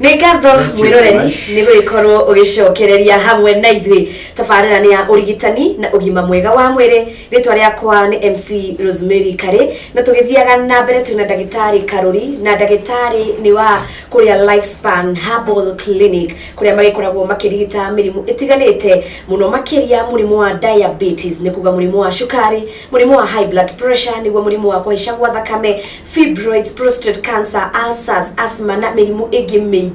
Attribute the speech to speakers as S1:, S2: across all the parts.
S1: Nĩ ngatho mwĩroreri nĩ gũgĩkorwo ũgĩcokereria hamwe na ithuĩ tabarĩra nĩ ya ũrigitani na ũgima mwega wa mwĩrĩ. Rĩtwa rĩakwa nĩ MC Rosemary Karĩ, na tũgĩthiaga na mbere twĩna ndagĩtarĩ Karũri, na ndagĩtarĩ nĩ wa kũrĩa Lifespan Herbal Clinic, kũrĩa magĩkoragwo makĩrigita mĩrimũ ĩtiganĩte mũno, makĩria mũrimũ wa diabetes, nĩ kuga mũrimũ wa cukari, mũrimũ wa high blood pressure, nĩguo mũrimũ wa kũhaica gwa thakame, fibroids, prostate cancer, ulcers, asthma na mĩrimũ ĩngĩ mĩingĩ.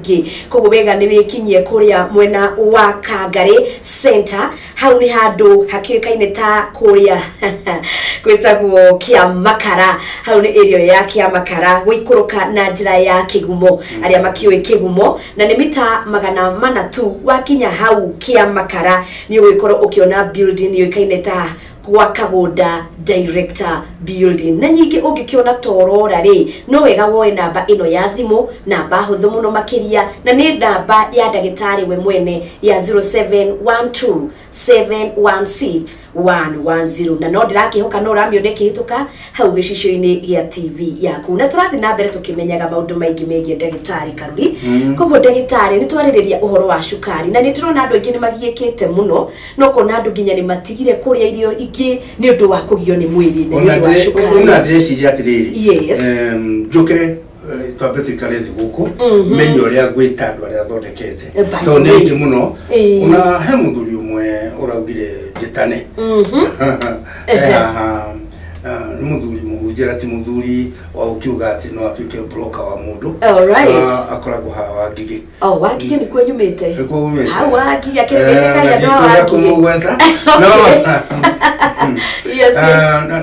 S1: Koguo wega nĩ wĩkinyie kũrĩa mwena wa Kangarĩ Center, hau nĩ handũ hakĩũĩkaine ta kũrĩa gwĩtagwo Kĩamakara. Hau nĩ area ya Kĩamakara, gũikũrũka na njĩra ya Kĩgumo, arĩa makĩũĩ Kĩgumo, na nĩ mita 400 tu. Wakinya hau Kĩamakara nĩ ũgũgĩkorwo ũkĩona building yũĩkaine ta gwa Kagũnda Director Building. Na nyingĩ ũngĩkĩona torora rĩ, no wega woe namba ĩno ya thimũ, namba hũthũ mũno makĩria, na nĩ namba ya ndagĩtarĩ we mwene ya 0712 716 110, na no ndĩrakĩhoka no ũramĩona ĩkĩhĩtũka hau gĩcicio-inĩ gĩa TV yaku. Na tũrathiĩ na mbere tũkĩmenyaga maũndũ maingĩ megiĩ ndagĩtarĩ Karũri. Koguo ndagĩtarĩ, nĩ twarĩrĩria ũhoro wa cukari, na nĩ ndĩrona andũ aingĩ nĩ magiĩkĩte mũno, no kona andũ nginya nĩ matigire kũrĩa irio ingĩ nĩ ũndũ wa kũgio nĩ mwĩrĩ na nĩ ũndũ wa cukari.
S2: Ona ndĩreciria atĩrĩrĩ,
S1: Yes.
S2: Njũke twambe tũikare thĩ gũkũ, menye ũrĩa ngwĩta andũ arĩa thondekete,
S1: By
S2: tondũ nĩ
S1: the way.
S2: aingĩ mũno. Ona he mũthuri ũmwe ũraugire njĩtane. He haha, nĩ mũthuri mũhunjĩra, ti mũthuri wa ũkiuga atĩ no atuĩke broker wa mũndũ. Akoragwo haha Wangigĩ.
S1: Oh, Wangigĩ nĩkuo nyumĩte.
S2: Nĩkuo umĩte?
S1: Hau Wangigĩ akĩrĩgĩrĩkagia andũ a
S2: Na ndikwenda
S1: Wangigĩ.
S2: kũmũgweta. No.
S1: Yes.
S2: Na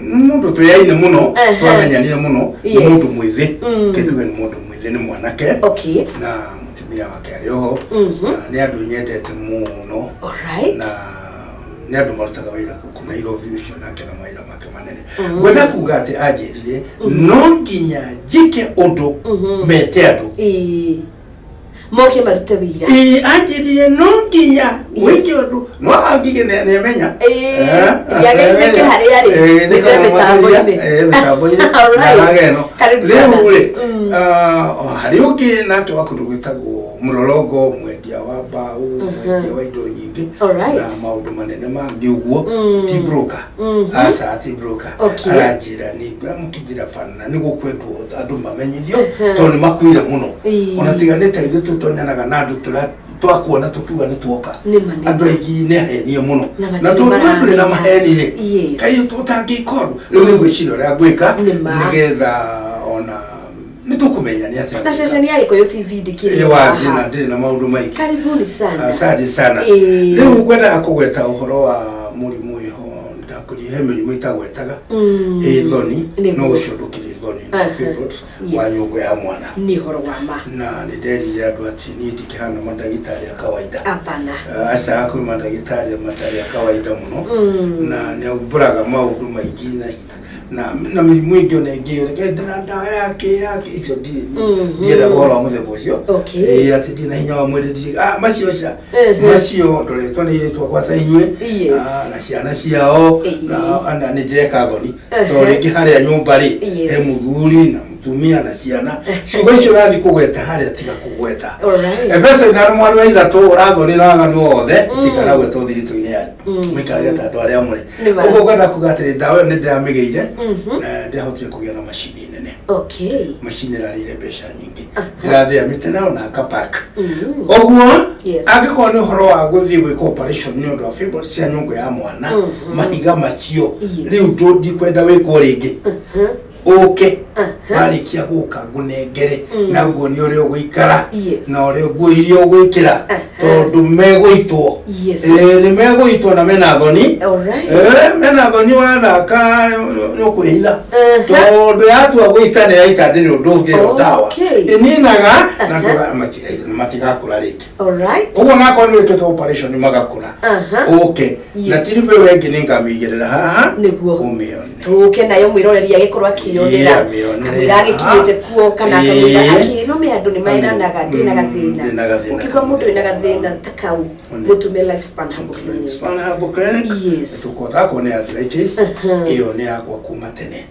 S2: nĩ mũndũ twĩyaine mũno, twamenyanire mũno, nĩ mũndũ mwĩthĩ. Kĩnduge nĩ mũndũ mwĩthĩ, nĩ mwanake na mũtumia wake arĩ oho. Na nĩ andũ nyendete mũno na nĩ andũ marutaga wĩra gũkũ Nairobi, ũcio nake na mawĩra make manene. Ngwenda kuga atĩ anjĩrire no nginya njĩke ũndũ mete andũ.
S1: Ĩĩ. Moke marute wĩra.
S2: Ĩĩ, anjĩrire no nginya wĩke ũndũ, no angige nĩamenya.
S1: Ndiageithĩke harĩa rĩ, nĩnjũĩ mĩtambo-inĩ.
S2: Mĩtambo-inĩ.
S1: Alright.
S2: Na eno.
S1: Karibu sana.
S2: Rĩu rĩ, harĩ ũngĩ nake wa kũndũ gwĩtagwo Mũrorongo, mwendia wa mbaũ, mwendia wa indo nyingĩ na maũndũ manene mangĩ ũguo, ti broker, aca, ti broker. Aranjĩra nĩ mũkĩnjĩra bana nĩ gũkwendwo andũ mamenyithio, tondũ nĩ makuire mũno. Ona tiga nĩ ta ithuĩ tũtonyanaga na andũ twakuona tũkiuga nĩ tuoka.
S1: Nĩ ma, nĩ
S2: Andũ
S1: ma.
S2: aingĩ nĩ ahenie mũno,
S1: Na
S2: na
S1: matirĩ
S2: tondũ we ndũrĩ na
S1: maramenya.
S2: maheni rĩ, kaĩ ũtangĩka ũndũ rĩu? Nĩ ngwĩciria ũrĩa ngwĩka nĩgetha ona nĩ tũkũmenya nĩ atĩa
S1: Na
S2: ngwĩka.
S1: ceceni ya Gĩkũyũ TV ndĩkĩrĩ
S2: Ĩ, wazi
S1: haha.
S2: na ndĩrĩ na maũndũ maingĩ.
S1: Karibuni sana.
S2: Asante sana. Rĩu ngwendaga kũgweta ũhoro wa mũrimũ wĩho, ndakwĩrire he mĩrimũ itagwetaga ĩ thoni. No ũcio ndũkĩrĩ thoni, fibroids wa nyũngũ ya mwana.
S1: Nĩ ũhoro wa ma.
S2: Na nĩ nderire andũ atĩ niĩ ndikĩhana mandagĩtarĩ a kawaida.
S1: Hapana.
S2: Aca, kwĩ mandagĩtarĩ matarĩ a kawaida mũno, na nĩ aumbũraga maũndũ maingĩ na mĩrimũ ĩngĩ ona ĩngĩ, reke ndĩna ndawa yake icio ndirĩ, ndiendaga ũhoro wa mũthemba ũcio. Ĩĩ, atĩ ndirĩ na hinya wa mwĩrĩ, ndirĩ macio ca macio ndoretwo nĩ airĩtu akwa ta inyuĩ, na ciana ciao, na nĩ ndĩreka thoni, tondũ rĩngĩ harĩa nyũmba rĩ, he mũthuri na mũtumia na ciana. Ciugo icio ũrathiĩ kũgweta harĩa, tiga kũgweta. Efeso 5:3, ũrathoni na waganu othe, itikanagwetwo thiritũ-inĩ yanyu, mũikarage ta andũ arĩa amũre. Ũguo ngwenda kuga atĩrĩ, ndawa ĩyo nĩ ndĩramĩgĩire na ndĩahotire kũgĩa na macini nene, macini ĩrarĩire mbeca nyingĩ, ndĩrathĩa mĩtĩ nayo na ngapack ũguo. Angĩkorwo nĩ ũhoro wa gũthiĩ gwĩka operation nĩ ũndũ wa fibroids cia nyũngũ ya mwana, mahiga macio, rĩu ndikwenda wĩkwo rĩngĩ, ũke. Warĩkia gũka ngũnengere na nguonie ũrĩa ũgũikara na ũrĩa nguo iria ũgwĩkĩra, tondũ megũitwo. Ĩĩ, nĩ megũitwo na mena thoni. Mena thoni, wathaka nĩ ũkwĩhitha, tondũ yatua gũita nĩ yaita, ndĩrĩ ũndũ ũngĩ ĩyo ndawa ĩninaga na matigakũra rĩngĩ. Ũguo nakorwo nĩ wĩkĩtwo operation magakũra, ũke na tiribu ĩyo ĩngĩ nĩ ngamĩigĩrĩra haha ũmĩone.
S1: Tũke nayo, mwĩroreri agĩkorwo akĩyonera.
S2: Yeah, mĩonere.
S1: Kamũira agĩkinyĩte kuo kana kamũira akĩ no me andũ nĩ meranaga ndĩna gathĩna.
S2: Ndĩna gathĩna.
S1: Ũkĩigua mũndũ wĩna gathĩna ta kau, mũtũme Lifespan Herbal Clinic.
S2: Span Herbal Clinic. Tũkota akorwo nĩ arthritis, ĩyo nĩ yakwa kuma tene.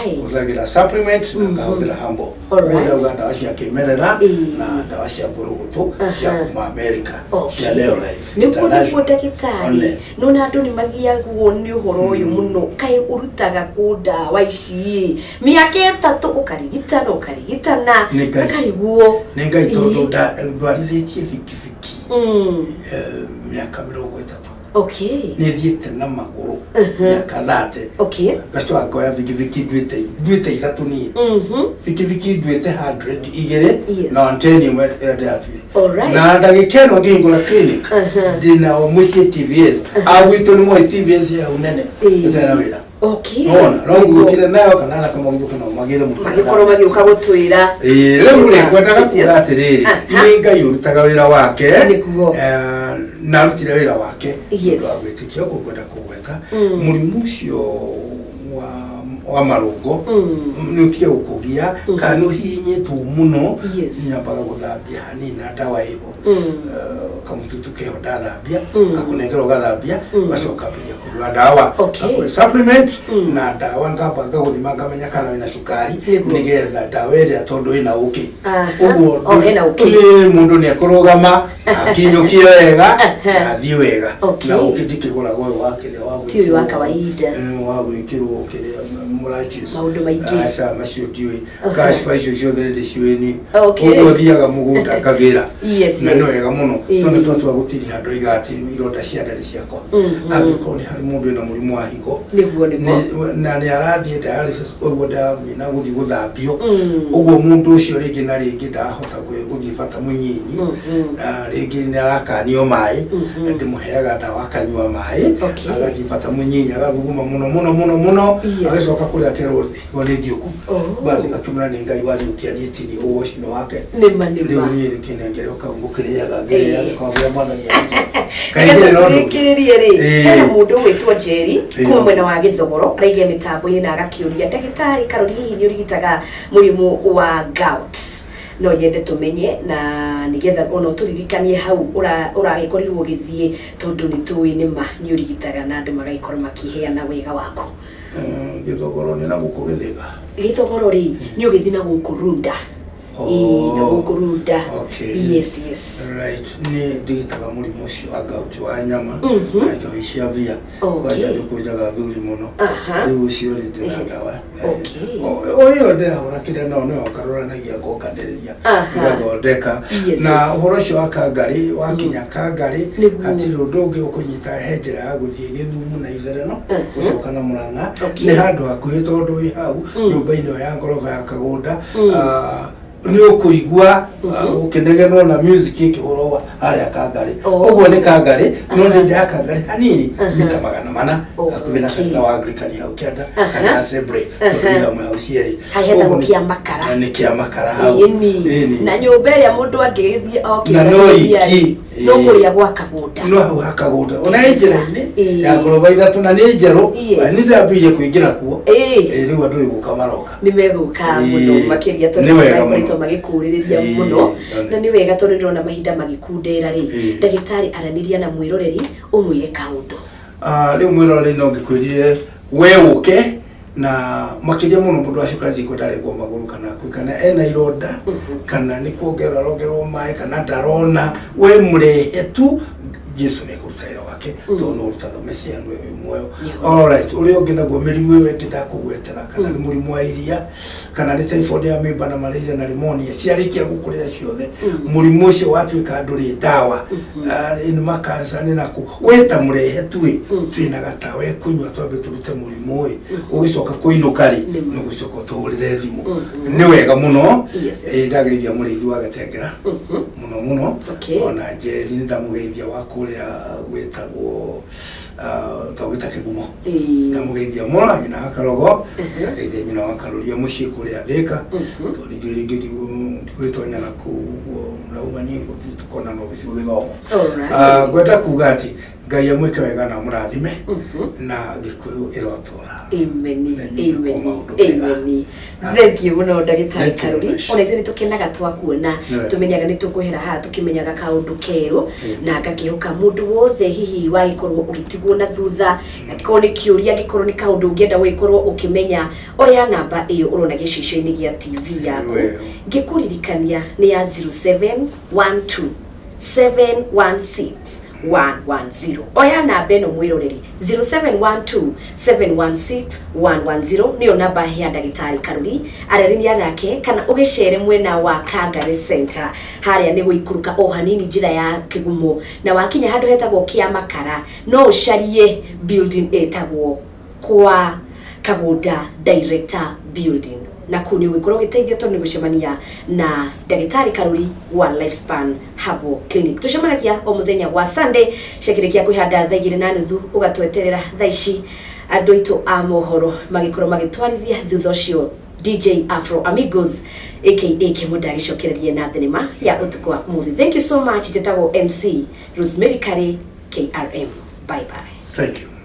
S2: Hũthagĩra supplement na ngahũthĩra humble. Ũguo ndauga ndawa cia kĩmerera na ndawa cia mbũrũgũtũ cia kuma America, cia Leo Life.
S1: Nĩguo nĩguo ndagĩtarĩ, nona andũ nĩ magiagwo nĩ ũhoro ũyũ mũno, kaĩ ũrutaga kũ ndawa ici mĩaka 3 ũkarigitana ũkarigitana ũkarigwo.
S2: Nĩ Ngai tondũ ndwarithĩtie bikibiki mĩaka 30.
S1: Okay.
S2: Nĩ thiĩte na magũrũ mĩaka 30.
S1: Okay.
S2: Ngacoka ngoya bikibiki nduĩte 3 niĩ. Bikibiki nduĩte 100 igĩrĩ na 110 ĩmwe ĩrĩa ndĩratuire. Na ndagĩka ĩno ngĩhingũra clinic ndĩna o mũciĩ TVS. Agwitũ nĩ moĩ TVS ya nene ĩtarĩ na wĩra.
S1: Okay.
S2: Nona no ngũkire nayo kana na kama gũtũka no magĩre mũtu.
S1: Magĩkorwo magĩũka gũtwĩra.
S2: Rĩu rĩ kwendaga kuga atĩrĩrĩ, nĩ Ngai ũrutaga wĩra wake.
S1: Nĩguo.
S2: Na arutire wĩra wake nĩ ũndũ wa gwĩtĩkia ũguo ngwenda kũgweta mũrimũ ũcio wa marũngo nĩ ũtige gũkũgia kana nĩ ũhihinyĩtwo mũno, nyambaga gũthambia hanini na ndawa ĩho kamũtutu keho ndathambia ngakũnengera ũgathambia ũgacoka ũkambĩrĩria kũnyua ndawa ngakũhe supplement na ndawa ngamba ngagũthima ngamenya kana wĩna cukari nĩgetha ndawa ĩrĩa tondũ ĩna ũkĩ ũguo nĩ mũndũ nĩ ekũrũgama akinyũkie wega na athiĩ wega na ũkĩ ndikĩgũraga ũyũ wa kĩrĩa wa
S1: ti ũyũ wa kawaida
S2: wa gwĩkĩrwo kĩrĩa mũrachis
S1: maũndũ maingĩ
S2: aca macio ndiũĩ kashifa icio ciothe nĩ ndĩciũĩ niĩ ũguo thiaga mũgũnda ngagĩra na nĩ wega mũno tondũ twatua gũtiriha ndoiga atĩ ironda cia nda nĩ ciakwa angĩkorwo nĩ harĩ mũndũ wĩna mũrimũ wa higo na nĩ arathiĩ dialysis ũguo ndamina gũthiĩ gũthambio ũguo mũndũ ũcio rĩngĩ na rĩngĩ ndahota gũthiĩ bata mũnyinyi na rĩngĩ nĩ arakanio maĩ ndĩmũheaga ndawa akanyua maĩ agathiĩ bata mũnyinyi agathuguma mũno mũno mũno mũno agacoka kũrĩa akerwo higo nĩ ndiũku basi ngakĩmwĩra nĩ Ngai wariũkia niĩ tini ũguo ũcio wake rĩu niĩ rĩkĩnengere kau ngũkĩrĩaga ngĩrĩaga kwambĩra mwathani
S1: tũrĩkĩrĩrie rĩ hena mũndũ ũgwĩtwo Njeri kuma mwena wa Gĩthogoro araigia mĩtambo-inĩ na agakĩũria ndagĩtarĩ Karori hihi nĩ ũrigitaga mũrimũ wa gout no nyende tũmenye na nĩgetha ona ũtũririkanie hau ũragĩkorirwo ũgĩthiĩ tondũ nĩ tũĩ nĩma nĩ ũrigitaga na andũ magagĩkorwo makĩheana wega waku.
S2: Gĩthogoro nĩ na gũkũ Gĩthĩga
S1: Gĩthogoro rĩ nĩ ũgĩthiĩ na gũkũ Runda. Na gũkũ Runda. Yes yes.
S2: Right, nĩ ndigitaga mũrimũ ũcio wa gout wa nyama na njohi cia mbia kwanja nĩ kũnjaga athuri mũno rĩu ũcio rĩ ndĩna ndawa ũyũ ndĩrahũra kĩrĩa nao nĩyo ngarũranagia ngokanĩrĩria ngathondeka na ũhoro ũcio wa Kangarĩ wakinya Kangarĩ hatirĩ ũndũ ũngĩ ũkũnyita he njĩra ya gũthiĩ Gĩthumo na Ithereno gũcoka na Mũrang'a nĩ handũ hakuhĩ tondũ wĩ hau nyũmba-inĩ ĩyo ya ngoroba ya Kagũnda nĩ ũkũigua ũkĩnegenwo na music ĩkĩhũrwo harĩa Kangarĩ ũguo nĩ Kangarĩ no nĩ nja ya Kangarĩ hanini mita 400 hakuhĩ na kanitha wa Anglican hau kĩanda kana Assembly tondũ hamwe hau cierĩ
S1: harĩa hetagwo Kĩamakara
S2: nĩ Kĩamakara hau
S1: na nyũmba ĩrĩa mũndũ angĩgĩthiĩ
S2: na no iki
S1: no kũrĩa gwa Kagũnda
S2: no hau ha Kagũnda ona ĩ njĩra-inĩ ya ngoroba 3 na nĩ njerũ nĩ ndĩrambĩrĩirie kũingĩra kuo rĩu andũ nĩ gũka maroka
S1: nĩ megũka mũno makĩria tondũ nĩ magĩkũrĩrĩria mũno na nĩ wega tondũ ndĩrona mahinda magĩkundera rĩ ndagĩtarĩ aranĩria na mwĩroreri ũmwĩre kaũndũ
S2: rĩu mwĩroreri no ngĩkwĩrire we ũke na makĩria mũno mũndũ wa cukari ndikwenda arengwo magũrũ kana akue kana ena ironda kana nĩ kuongerwo arongerwo maĩ kana ndarona we mũrehe tu Jesu nĩ ekũruta wĩra wake tondũ nĩ ũrutaga Mesia nĩwe wĩ muoyo. Alright, ũrĩa ũngĩ naguo mĩrimũ ĩyo ĩngĩ ndakũgwetera kana nĩ mũrimũ wa iria kana nĩ typhoid ya mĩmba na malaria na pneumonia ciarĩkia gũkũrĩra ciothe mũrimũ ũcio watuĩka ndũrĩ ndawa nĩ makansa nĩ nakũ wĩta mũrehe tu ĩ twĩna gatawa ekũnyua twambe tũrute mũrimũ ĩ ũgĩcoka kũinũka rĩ nĩ gũcoka ũtũhũrĩre thimũ nĩ wega mũno ndageithia mũrĩithi wa Gatengera mũno mũno ona Njeri nĩ ndamũgeithia wa kũrĩa gwĩtagwo twagwĩta Kĩgumo ndamũgeithia mũno nyina wa Karogo ndageithia nyina wa Karũria mũciĩ kũrĩa Thĩka tondũ ningĩ rĩngĩ ndigwĩtonya na kũu ũguo ndauma niĩ tũkonana gĩcigo gĩthomo ngwenda kuga atĩ Ngai amwĩke wega na amũrathime na Gĩkũyũ ĩrotũra.
S1: Amen.
S2: Na inyuĩ
S1: Amen.
S2: kwa maũndũ mega.
S1: Amen. Thank you muno ndagĩtarĩ
S2: Thank you
S1: Karuri.
S2: much.
S1: Ona ithuĩ nĩ tũkenaga twakuona,
S2: Nĩ.
S1: tũmenyaga nĩ tũkwehera haha tũkĩmenyaga kaũndũ kerũ, na ngakĩhoka mũndũ wothe hihi wagĩkorwo ũgĩtigwo na thutha, angĩkorwo nĩ kĩũria, angĩkorwo nĩ kaũndũ ũngĩenda gũgĩkorwo ũkĩmenya, oya namba ĩyo ũrona gĩcicio-inĩ gĩa TV yaku.
S2: Wega.
S1: Ngĩkũririkania nĩ ya 0712 716 110. Oya namba ĩno mwĩroreri, 0712 716 110 nĩyo namba ya ndagĩtarĩ Karuri. Ararĩria nake kana ũgĩcere mwena wa Kangari Center, harĩa nĩ gũikũrũka o hanini njĩra ya Kĩgumo, na wakinya handũ hetagwo Kĩamakara, no ũcarie building ĩtagwo kwa Kagunda Director Building, na kũu nĩ ũgũkorwo ũgĩteithio tondũ nĩ gũcemania na ndagĩtarĩ Karuri wa Lifespan Herbal Clinic. Tũcemanagia o mũthenya wa Sunday ciakĩrĩkia kwĩhanda thaa 2:30, ũgatweterera thaa ici andũ aitũ a mohoro magĩkorwo magĩtwarithia. Thutha ũcio DJ Afro Amigos aka Kĩmũnda agĩcokererie na thenema ya ũtukũ wa mũthĩ. Thank you so much. Njĩtagwo MC Rosemary Kari, KRM. Bye bye.
S2: Thank you.